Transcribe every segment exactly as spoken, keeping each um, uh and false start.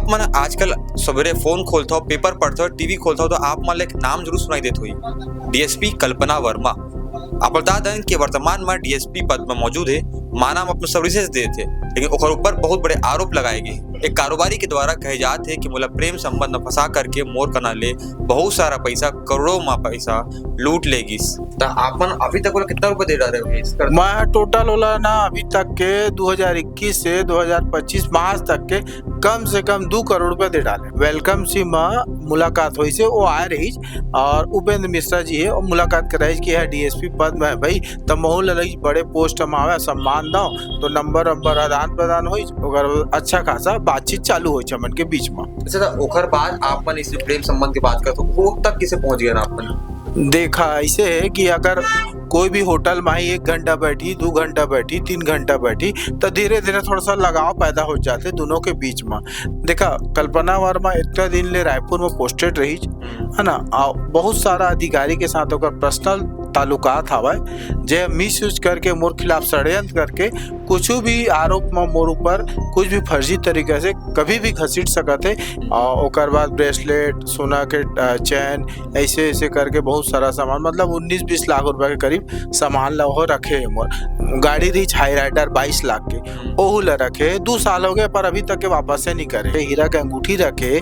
मन आजकल सवेरे फोन खोलथव, पेपर पढ़थव, टीवी खोलथव, तो आप मन ला एक नाम जरूर सुनाई देत होही, डीएसपी कल्पना वर्मा। आप बता दें कि वर्तमान में डीएसपी पद में मौजूद हे। माना म अपन सर्विसेज देत हे, लेकिन ओकर ऊपर बहुत बड़े आरोप लगाए गए। एक कारोबारी के द्वारा कहे जात हे कि मोला प्रेम संबंध में फंसा करके मोर कना ले बहुत सारा पैसा, करोड़ों में पैसा लूट ले गिस। त आप मन अभी तक ओला कितना रुपया दे डारे हो इस कर? मैं टोटल ओला ना अभी तक के दो हज़ार इक्कीस से दो हज़ार पच्चीस मार्च तक के कम से कम दो करोड़ रुपया दे डाले। वेलकम सिंह म मुलाकात होइस हे, वो आए रहिस और उपेंद्र मिश्रा जी हे, वो मुलाकात कराइस कि यह डीएसपी पद में है भाई, त महू ल लगिस बड़े पोस्ट में आवे, सम्मान दव, तो नंबर वंबर आदान प्रदान होइस, ओकर अच्छा खासा बातचीत चालू होइस हमन के बीच में। अच्छा, त ओकर बाद आप मन इस प्रेम संबंध के बात करत हो, वो तक किसे पहुंच गए आप मन? देखा, ऐसे है कि अगर कोई भी होटल में ही एक घंटा बैठी, दो घंटा बैठी, तीन घंटा बैठी, तो धीरे-धीरे थोड़ा सा लगाव पैदा हो जाथे दोनों के बीच में। देखा, कल्पना वर्मा इतना दिन ले रायपुर में पोस्टेड रही, हम्म। है ना, आ, बहुत सारा अधिकारी के साथ ओकर पर्सनल ताल्लुकात हवय, जे मिसयूज करके मोर खिलाफ षड्यंत्र करके कुछ भी आरोप में मोर ऊपर कुछ भी फर्जी तरीके से कभी भी घसीट सकत हे। आ, ओकर बाद ब्रेसलेट, सोना के, आ, चैन, ऐसे ऐसे करके बहुत सारा सामान, मतलब उन्नीस बीस लाख रुपया के करीब सामान ला ओह रखे हे मोर। गाड़ी रहिस हाई राइडर बाईस लाख के, ओहू ला रखे हे। दू साल हो गए, पर अभी तक के वापस से नहीं करे। हीरा के अंगूठी रखे हे,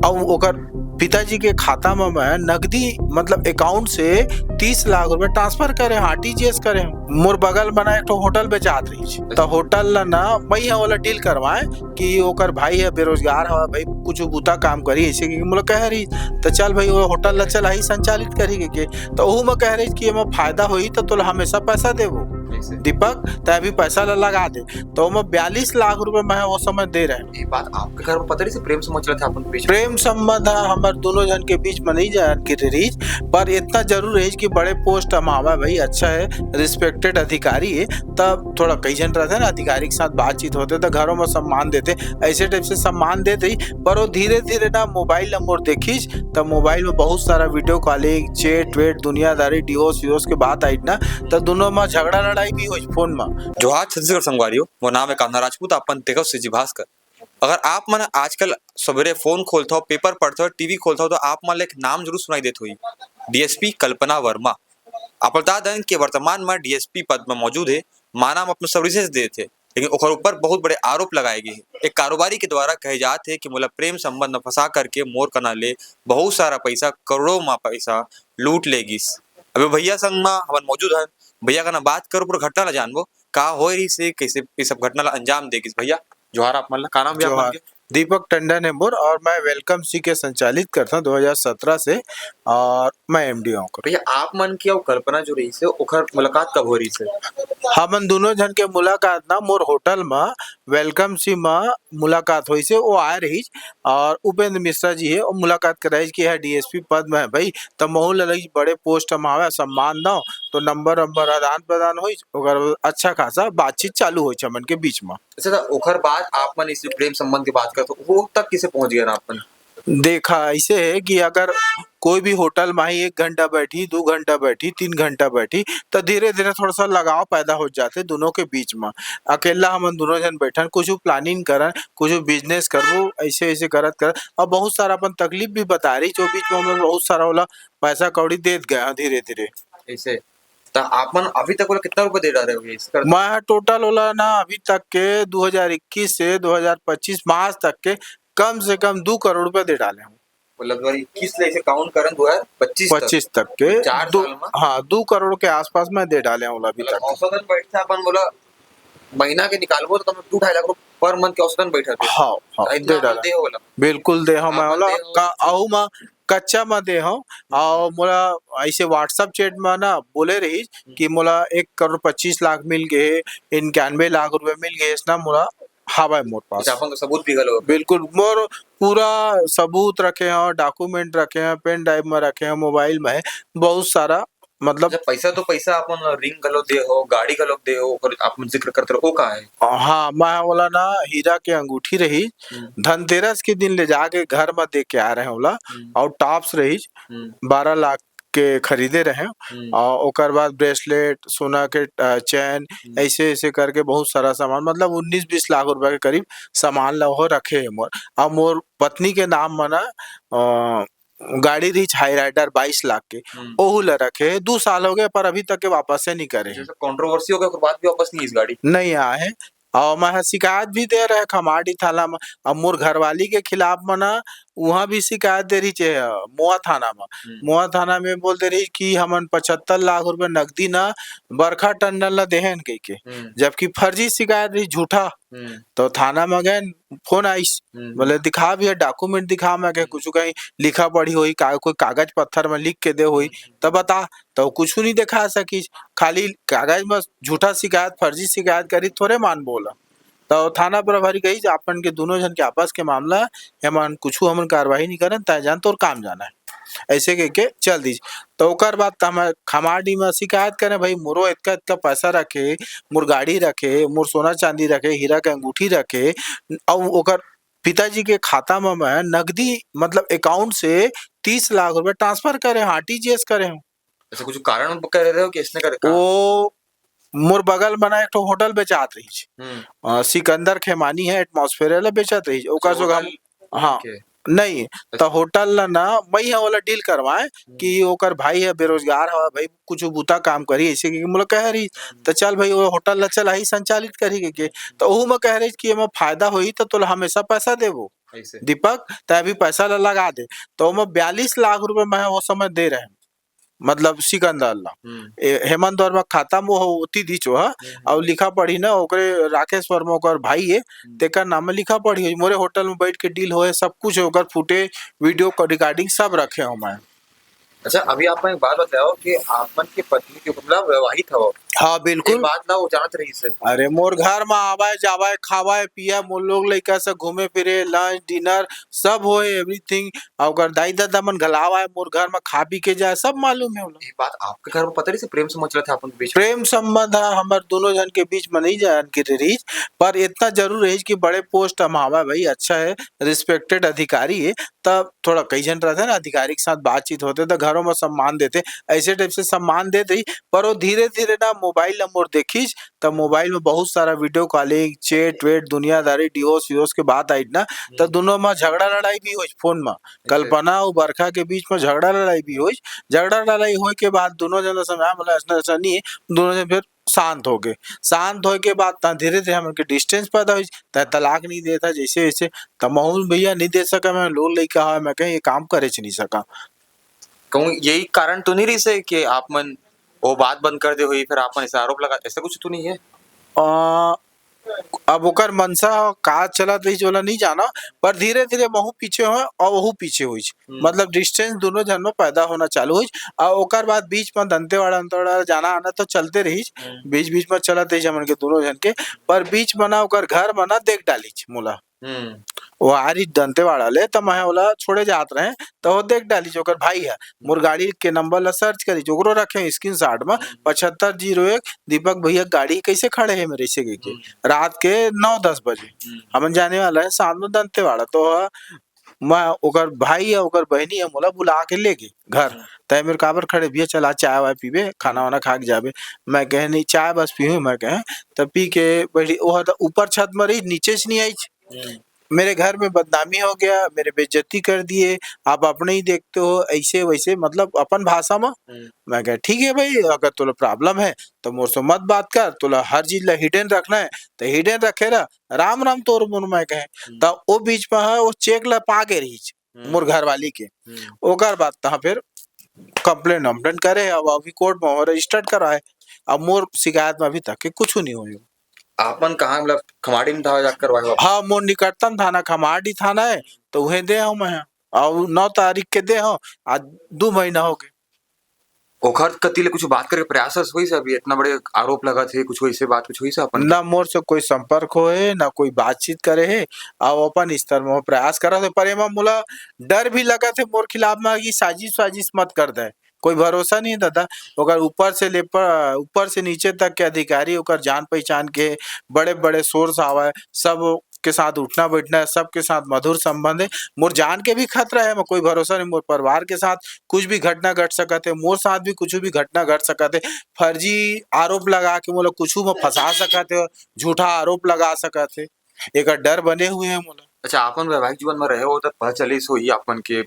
अउ ओकर पिताजी के खाता में मैं नकदी, मतलब अकाउंट से तीस लाख रुपया ट्रांसफर करे, आरटीजीएस करे। मोर बगल में ना एक ठो होटल बेचात रहिस, त होटल ला ना मैं ह ओला डील करवाए कि ओकर भाई ह बेरोजगार हवय भाई, कुछ बूता काम करी, ऐसे कि मोला कह रही, त चल भाई, वो होटल ला चलाही, संचालित करही के, के। त ओहू में कह रही कि एमा फायदा होही त तोला हमेशा पैसा देबो। कैसे? दीपक, तै अभी पैसा ला लगा दे। त ओमा बयालीस लाख रुपया मैं वो समय दे रहे। ये बात आपके घर में पता रही से प्रेम संबंध चलत हे अपन बीच में? प्रेम संबंध ह हमर दोनों झन के बीच में नहीं जान के रही, पर इतना जरूर है कि बड़े पोस्ट में आवा भाई, अच्छा है, रिस्पेक्टेड अधिकारी है, तब थोड़ा कई झन रहते हैं ना, अधिकारी के साथ बातचीत होते तो घरों में सम्मान देते, ऐसे टाइप से सम्मान देते ही, पर वो धीरे-धीरे ना मोबाइल नंबर देखिस, तब मोबाइल में बहुत सारा वीडियो कॉलिंग, चैट वेट, दुनियादारी, डिवोर्स विवोर्स के बात आई ना, तब दोनों में झगड़ा लड़ाई भी होइस फोन में। जोहार छत्तीसगढ़ संगवारी हो, मोर नाम है कान्हा राजपूत, आप मन देखत हो सीजी भास्कर। अगर आप मन आजकल सवेरे फोन खोलथव, पेपर पढ़थव, टीवी खोलथव, तो आप मन ला एक नाम जरूर सुनाई देत होही, डीएसपी कल्पना वर्मा। आप बता दें कि वर्तमान में डीएसपी पद में मौजूद हे, माना म अपन सर्विसेज देत हे, लेकिन ओकर ऊपर बहुत बड़े आरोप लगाए गए हे। एक कारोबारी के द्वारा कहे जात हे कि मोला प्रेम संबंध में फंसा करके मोर कना ले बहुत सारा पैसा, करोड़ों में पैसा लूट ले गिस। अभी भैया संग में हमन मौजूद हन, भैया कना बात करबो, पूरा घटना ला जानबो, का होय रहिस हे, कैसे ये सब घटना ला अंजाम दे गिस। भैया, जोहार आप मन ला, का नाम भैया आप मन जोहार। के? दीपक टंडन है मोर और मैं वेलकम सी के संचालित करता हूँ दो हज़ार सत्रह से और मैं एमडी हूँ ओकर। भैया, आप मन के अउ कल्पना जो रहिस हे, ओखर मुलाकात कब हो रहिस हे? हमन दोनों झन के मुलाकात ना मोर होटल म वेलकम सी म मुलाकात होइस हे, वो आए रहिस और उपेंद्र मिश्रा जी हे, वो मुलाकात कराइस कि यह डीएसपी पद में है भाई, त महू ल लगिस बड़े पोस्ट में आवे, सम्मान दव, तो नंबर वंबर आदान प्रदान होइस, ओकर अच्छा खासा बातचीत चालू होइस हमन के बीच में। अच्छा, त ओखर बाद आप मन इस प्रेम संबंध के बात करत हो, वो तक किसे पहुंच गए आप मन? देखा, ऐसे है कि अगर कोई भी होटल में ही एक घंटा बैठी, दो घंटा बैठी, तीन घंटा बैठी, त धीरे-धीरे थोड़ा सा लगाव पैदा हो जाथे दोनों के बीच में। अकेला हमन दोनों झन बैठन, कुछ प्लानिंग करन, कुछ बिजनेस करबो, ऐसे-ऐसे करत-करत, और बहुत सारा अपन तकलीफ भी बता रही, जो बीच में हमन बहुत सारा ओला पैसा कौड़ी देत गए हैं धीरे-धीरे। ऐसे? त आप मन अभी तक ओला कितना रुपया दे डारे हो इस कर? मैं ह टोटल ओला ना अभी तक के दो हज़ार इक्कीस से दो हज़ार पच्चीस मार्च तक के कम से कम दो करोड़ रुपया दे डाले हूँ। मतलब दो हज़ार इक्कीस ले इसे काउंट करन दो हज़ार पच्चीस तक। पच्चीस तक के चार दो, साल में? हाँ, दो करोड़ के आसपास मैं दे डाले हूँ ओला अभी मतलब तक। औसतन बैठता अपन बोला महीना के निकालबो तो कम दो ढाई लाख रुपया पर मंथ के औसतन बैठा थे। हाँ, हाँ, इतना दे अपन डाला। दे हो बोला। बिल्कुल दे हूँ मैं आप ओला दे हो। का, अहू मा कच्चा मा दे हूँ। और मोला ऐसे WhatsApp चैट में ना बोले रही हम्म। कि मोला एक करोड़ पच्चीस लाख मिल गए, इक्यानवे लाख रुपए मिल गए, इसना मोला हावय मोर पास। अच्छा, अपन का सबूत भी घलो? बिल्कुल, मोर पूरा सबूत रखे हव, डॉक्यूमेंट रखे हव, पेन ड्राइव में रखे हव, मोबाइल में है, बहुत सारा, मतलब अच्छा, पैसा तो पैसा अपन रिंग घलो दे हो, गाड़ी घलो दे हो, ओकर आप मन जिक्र करते रहो, वो का है? हाँ, मैं ओला ना हीरा के अंगूठी रही, हम्म। धनतेरस के दिन ले जाके घर में दे के आ रहे हैं ओला, हम्म। और टॉप्स रही, हम्म। बारह लाख के खरीदे रहेंव। हम्म। अउ ओकर बाद bracelet, सोना के, अ, chain, हम्म। ऐसे, ऐसे करके बहुत सारा सामान, मतलब उन्नीस बीस लाख रुपया के करीब सामान ला ओह रखे हे मोर। अउ मोर पत्नी के नाम म ना, अ, गाड़ी रहिस High Rider बाईस लाख के, हम्म। ओहू ला रखे हे। दू साल हो गए, पर अभी तक के वापस से नहीं करे हे। जैसे controversy हो गया, ओकर बाद भी वापस नहीं आइस गाड़ी। नहीं आए हे। अउ मैं ह शिकायत भी दे रहे खमाड़ी थाना म। अब मोर घरवाली के खिलाफ म ना, उहाँ भी शिकायत दे रहिस हे, मोआ थाना म। हम्म। मोआ थाना में बोल दे रहिस कि हमन पचहत्तर लाख रुपया नकदी ना बरखा टंडन ला देहेन कहिके। हम्म। जबकि फर्जी शिकायत रहिस, झूठा। हम्म। तो थाना म गएन, phone आइस, हम्म। बोले, "दिखा भैया, document दिखा।" मैं कहे, हम्म। "कुछु कहीं लिखा पढ़ी होही, का-, कोई कागज पत्थर म लिख के दे होही, हम्म। तब बता।" तो कुछु नहीं दिखा सकिस, खाली कागज म झूठा शिकायत, फर्जी शिकायत करी, थोरे मान बोला। तो थाना प्रभारी कहिस, "आपन के दोनों झन के आपस के मामला, एमन कुछु हमन कार्रवाई नहीं करन, तैं जान, तोर काम जाना हे।" ऐसे कहिके चल दिस। तो ओकर बाद त हमर खमाड़ी म शिकायत करे, "भाई, मोरो एतका, एतका पैसा रखे, मोर गाड़ी रखे, मोर सोना चांदी रखे, हीरा के अंगूठी रखे, अउ ओकर पिताजी के खाता म मैं नकदी, मतलब account से तीस लाख रुपया transfer करे हंव, R T G S करे हंव।" ऐसे कुछ कारण कह रहे हो कि इसने करे काम? वो मोर बगल म ना एक ठो होटल बेचात रहिस। हम्म। अ, सिकंदर खेमानी हे, Atmosphere ला बेचत रहिस। ओकर अच्छा, संग हम, होटल हाँ, के? नहीं, अच्छा। त होटल ला ना, मैं ह ओला deal करवाए हम्म। कि ओकर भाई ह बेरोजगार हवय, भाई कुछ बूता काम करही, ऐसे कहिके मोला कहे रहिस। हम्म। त चल भाई, वो होटल ला चलाही, संचालित करही कहिके। हम्म। त ओहू म कहे रहिस कि एमा फायदा होही त तोला हमेशा पैसा देबो। ऐसे? दीपक, तैं अभी पैसा ला लगा दे। त ओमा बयालीस लाख रुपया मैं ह वो समय दे रहे। मतलब सिकंदर ला। हम्म। ए, हेमंत वर्मा के खाता म वो ओती दिस वो ह, हम्म, हम्म। अउ लिखा पढ़ी ना, ओकरे राकेश वर्मा ओकर भाई हे, हम्म। तेकर नाम म लिखा पढ़ी हे। मोरे होटल म बैठ के deal होए, सब कुछ हे, ओकर footage, video का recording सब रखे हंव मैं। अच्छा, अभी आप मन एक बात बताओ कि आप मन के पत्नी के मतलब वैवाहित हवय। हाँ, बिल्कुल। ये बात ला वो जानत रहिस हे। अरे, मोर घर म आवय, जावय, खावय, पियय, मोर लोग लइका से घूमे फिरे, lunch, dinner, सब होए, everything। अउ ओकर दाई ददा मन घला आवय मोर घर म, खा पी के जाय, सब मालूम हे ओला। ये बात आपके घर म पता रहिस हे, प्रेम संबंध चलत हे आप मन के बीच म? प्रेम संबंध ह हमर दोनों झन के बीच म नहीं जान के रहिस, पर इतना जरूर रहिस कि बड़े post म हवय भाई, अच्छा हे, respected अधिकारी हे, तब थोड़ा कई झन रहिथे ना, अधिकारी के साथ बातचीत होथे, त घरों म सम्मान देथे, ऐसे type से सम्मान देत रहिस, पर वो धीरे-धीरे ना mobile ल मोर देखिस, त mobile म बहुत सारा video calling, chat-वेट, दुनियादारी, divorce-विवोर्स के बात आइस ना, त हम्म। दोनों म झगड़ा-लड़ाई भी होइस phone म। अच्छा। कल्पना अउ बरखा के बीच म झगड़ा-लड़ाई भी होइस। झगड़ा-लड़ाई होए के बाद दोनों झन ल समझाए, बोला, "अइसना-अइसना नहीं हे।" दोनों झन फिर शांत होगे। शांत होए के बाद त धीरे-धीरे हमन के distance पैदा होइस। त तलाक नहीं देत हे, जैसे-वैसे। त महूं भैया नहीं दे सकंव, मैं लोग लइका हवय, मैं कहें, "ये काम करेच नहीं सकंव।" कहूं यही कारण तो नहीं रहिस हे कि आप मन वो बात बंद कर दे होही, फिर आप मन ऐसा आरोप लगा, ऐसा कुछ तो नहीं हे? अ, अब ओकर मनसा ह का चलत रहिस, ओला नहीं जानंव, पर धीरे-धीरे महूं पीछे होंव अउ वहू पीछे होइस। हम्म। मतलब distance दोनों झन म पैदा होना चालू होइस। अउ ओकर बाद बीच म दंतेवाड़ा, दंतेवाड़ा जाना-आना तो चलते रहिस। हम्म। बीच-बीच म चलत रहिस हमन के दोनों झन के, पर बीच म ना ओकर घर म ना देख डालिस मोला। हम्म। वो आ रहिस दंतेवाड़ा ले, त मैं ओला छोड़े जात रहें, त वो देख डालिस ओकर भाई ह। मोर गाड़ी के number ला search करिस, ओकरो रखे screenshot म, हम्म। पचहत्तर जीरो एक, दीपक भैया गाड़ी कैसे खड़े हे मेरे से कहिके। हम्म। रात के नौ दस बजे। हम्म। हमन जाने वाला हे शाम में दंतेवाड़ा, तो ह, मैं, ओकर भाई ह, ओकर बहिनी ह, मोला बुला के ले गे घर। हम्म। तय मेर काबर खड़े भैया, चल आज चाय वाय पीबे, खाना वाना खा के जाबे। मैं कहे, "नहीं, चाय बस पीहूं," मैं कहे। त पी के बैठी, ओह त ऊपर छत म रहिस, नीचे से नहीं आइस। हम्म। "मेरे घर में बदनामी हो गया, मेरे बेइज्जती कर दिए, आप अपने ही देखते हो," ऐसे वैसे, मतलब अपन भाषा में। हम्म। मैं कहे, "ठीक है भाई, अगर तोला problem है तो मोर से मत बात कर, तोला हर चीज ला hidden रखना है तो hidden रखे रह, राम राम तोर मोर," मैं कहे। हम्म। त ओ बीच में है, वो cheque ला पा गे रहिस, हम्म। मोर घरवाली के। हम्म। ओकर बाद तहाँ फिर complaint वम्प्लेंट करे, अब अभी court में registered कराए, अब मोर शिकायत में अभी तक के कुछ नहीं होय। आप मन कहाँ, मतलब, खमाड़ी में था जाकर करवाए हो? हाँ, मोर निकटतम थाना खमाड़ी थाना है, तो उहें दे हूँ मैं। अउ नौ तारीख के दे हूँ, आज दू महीना हो गए। ओखर कति ले कुछ बात करे के प्रयास होइस अभी? इतना बड़े आरोप लगत हे, कुछ वैसे बात कुछ होइस अपन? ना मोर से कोई संपर्क होए, ना कोई बातचीत करे हे। अउ अपन स्तर में प्रयास करत हे, पर एमा मोला डर भी लगत हे मोर खिलाफ में कि साजिश वाजिश मत कर दे। कोई भरोसा नहीं हे दादा, ओकर ऊपर से ले प-, ऊपर से नीचे तक के अधिकारी, ओकर जान पहचान के बड़े-बड़े source आवय, सब के साथ उठना बैठना है, सबके साथ मधुर संबंध है। मोर जान के भी खतरा है, मैं कोई भरोसा नहीं, मोर परिवार के साथ कुछ भी घटना घट सकत है, मोर साथ भी कुछ भी घटना घट सकत है। फर्जी आरोप लगा के मोला कुछ में फंसा सकत है, झूठा आरोप लगा सकत है, एकर डर बने हुए है मोला। अच्छा, आपन वैवाहिक जीवन में रहे हो, त पता चलिस होही आपन के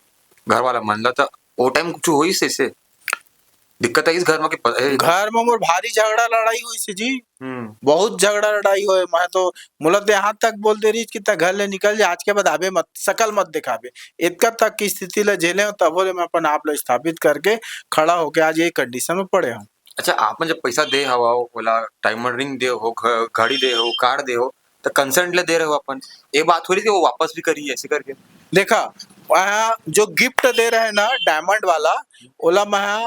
घर वाला मन ला, त ओ टाइम कुछ होइस ऐसे? दिक्कत आइस घर में कि प-, ए, घर में मोर भारी झगड़ा लड़ाई होइस हे जी। हम्म। बहुत झगड़ा लड़ाई होए। मैं तो, मोला तो यहाँ तक बोल दे रहिस कि "तैं घर ले निकल जा, आज के बाद आबे मत, शकल मत दिखाबे।" इतका तक की स्थिति ला झेले हूँ, तभो ले मैं अपन आप ला स्थापित करके खड़ा होके आज ये condition में पड़े हूँ। अच्छा, आपन जब पैसा दे हवा, ओला diamond ring दे हो, घ-, घड़ी दे हो, car दे हो, त consent ले दे रहे हो अपन। ये बात हो रही कि वो वापस भी करिए ऐसे करके। देखा, वहाँ जो gift दे रहे ना diamond वाला, ओला मैं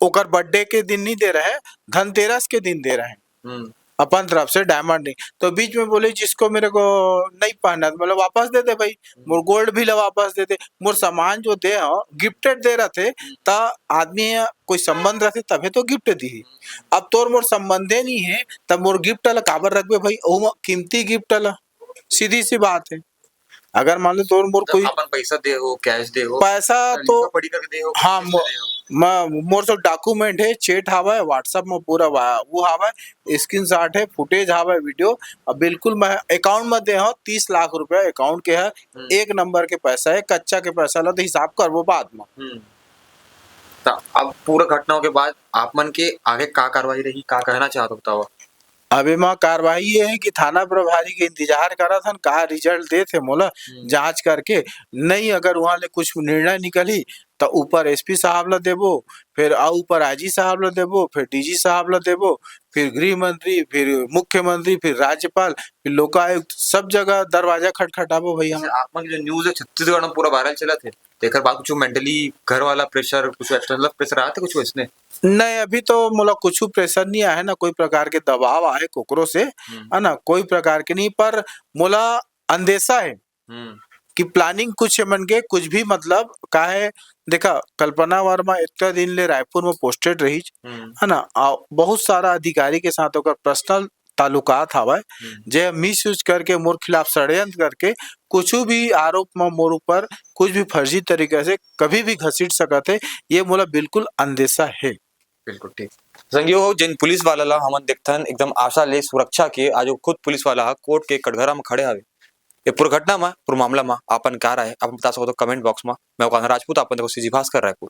ओकर birthday के दिन नहीं दे रहे, धनतेरस के दिन दे रहे। हम्म। अपन तरफ से diamond ring। तो बीच में बोले, "जिसको मेरे को नहीं पहना, मतलब वापस दे दे भाई, हम्म। मोर gold भी ला वापस दे दे, मोर सामान जो दे हो, gifted दे रहे थे, हम्म। त आदमी कोई संबंध रहते तभे तो gift दी। अब तोर मोर संबंधे नहीं है, तब मोर gift ला काबर रखबे भाई? ओमा कीमती gift ला, सीधी सी बात है।" अगर मान लो तोर मोर मतलब कोई अपन पैसा दे हो, cash दे हो, पैसा तो लिखा पढ़ी करके दे हो, हाँ, कैसे मो-, दे हो? मैं, मोर सब document है, chat हावय, WhatsApp में पूरा वा-, वो हावय, screenshot है, footage हावय, video, अब बिल्कुल मैं account में दे हो, तीस लाख रुपया account के है, हम्म। एक number के पैसा है, कच्चा के पैसा ला तो हिसाब करबो बाद में। हम्म। त अब पूरा घटनाओं के बाद आप मन के आगे का कार्रवाई रही, का कहना चाहत हो बताओ? अब एमा कार्रवाई ये है कि थाना प्रभारी के इंतजार करत हन, का result देत हे मोला हम्म। जांच करके। नहीं, अगर वहां ले कुछ निर्णय निकलही, त ऊपर एसपी साहब ला देबो, फिर आ ऊपर आईजी साहब ला देबो, फिर डीजी साहब ला देबो, फिर गृह मंत्री, फिर मुख्यमंत्री, फिर राज्यपाल, फिर लोकायुक्त, सब जगह दरवाजा खटखटाबो भैया। जैसे आप मन के जो news है छत्तीसगढ़ में पूरा viral चलत हे, तेकर बाद कुछ mentally घर वाला pressure, कुछ external pressure आते कुछ वैसने? नहीं, अभी तो मोला कुछ pressure नहीं आए, ना कोई प्रकार के दबाव आए कोकरो से, हम्म। है ना, कोई प्रकार के नहीं, पर मोला अंदेशा है हम्म। कि planning कुछ मन के कुछ भी, मतलब, काहे, देखा, कल्पना वर्मा इतना दिन ले रायपुर में posted रही, हम्म। है ना, आ, बहुत सारा अधिकारी के साथ ओकर personal ताल्लुकात हावय, हम्म। जे misuse करके मोर खिलाफ षड्यंत्र करके कुछ भी आरोप म मोर ऊपर कुछ भी फर्जी तरीका से कभी भी घसीट सकत हे, ये मोला बिल्कुल अंदेशा हे। बिल्कुल ठीक। संगियो हो, जिन पुलिस वाला ला हमन देखथन एकदम आशा ले सुरक्षा के, आज वो खुद पुलिस वाला ह कोर्ट के कटघरा म खड़े हवे। ये पूरा घटना म, पूरा मामला म आपन का राय, आप बता सकत हो comment box म। मैं ओकान राजपूत, आपन देखो सीजी भास्कर रायपुर।